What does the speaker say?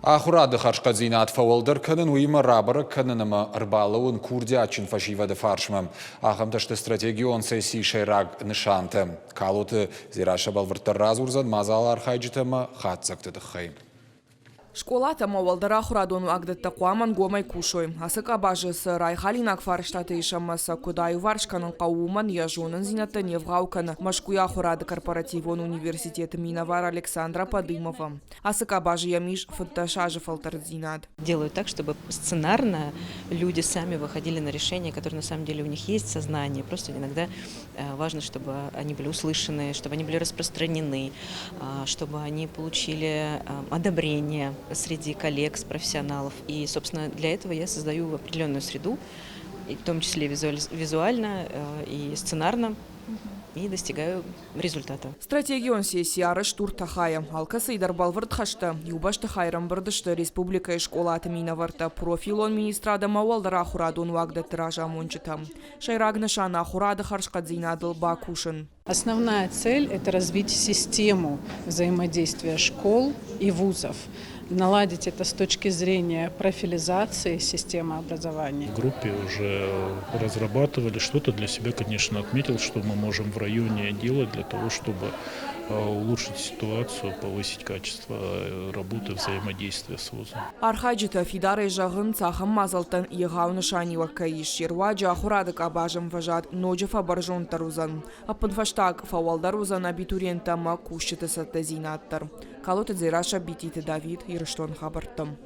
Ахуырады хӕрзхъӕддзинад фӕуӕлдӕр кӕнын, уыимӕ рабӕрӕг кӕнын ӕмӕ ӕрбалӕууын курдиатджын фӕсивӕды фарсмӕ. Ахӕмтӕ сты стратегион сессийы сӕйраг нысантӕ. Калоты Дзерассӕ бӕлвырддӕр радзурдзӕн мадзалы архайджытӕ ӕмӕ хатдзӕгты тыххӕй. Скъолатӕ ӕмӕ уӕлдӕр ахуырадон уагдӕттӕ хъуамӕ ӕнгомӕй кусой. Ацы къабазы цы райхалинаг фарстатӕ ис ӕмӕ сӕ куыд аиуварс кӕнын хъӕуы, уымӕн йӕ зонындзинӕдтӕ не вгъау кӕны Мӕскуыйы ахуырады корпоративон университеты минӕвар Александра Подымова. Ацы къабазы йӕм ис 15 азы фӕлтӕрддзинад. Делаю так, чтобы сценарно люди сами выходили на решения, которые на самом деле у них есть в сознании. Просто иногда важно, чтобы они были услышаны, чтобы они были распространены, чтобы они получили одобрение среди коллег, с профессионалов. И, собственно, для этого я создаю определенную среду, и в том числе визуально и сценарно, и достигаю результата. Стратегион сесси арӕзт у ӕртӕ хайы. Алкӕцыйы дӕр бӕлвырд хӕстӕ. Иу бӕстыхайы ӕрӕмбырд сты республикӕйы скъолаты минӕвӕрттӕ, профилон министрад ӕмӕ уӕлдӕр ахуырадон уагдӕтты разамонджытӕ. Сӕйраг нысан ахуырады хӕрзхъӕддзинадыл бакусын. Основная цель – это развить систему взаимодействия школ и вузов наладить это с точки зрения профилизации системы образования. В группе уже разрабатывали что-то для себя, конечно, отметил, что мы можем в районе делать для того, чтобы улучшить ситуацию, повысить качество работы, взаимодействия с вузом. Архайджытӕ фидарӕй зӕгъынц, ахӕм мадзӕлттӕн егъау нысаниуӕг кӕй ис, се руаджы ахуырады къабазы ӕмвӕзад ноджы фӕбӕрзонддӕр уыдзӕн. Ӕппынфӕстаг, фӕуӕлдӕр уыдзӕн абитуриенттӕ ӕмӕ кусджыты цӕттӕдзинад дӕр. Калоты Дзерассӕ, Бититы Давид, Ирыстоны хабӕрттӕм.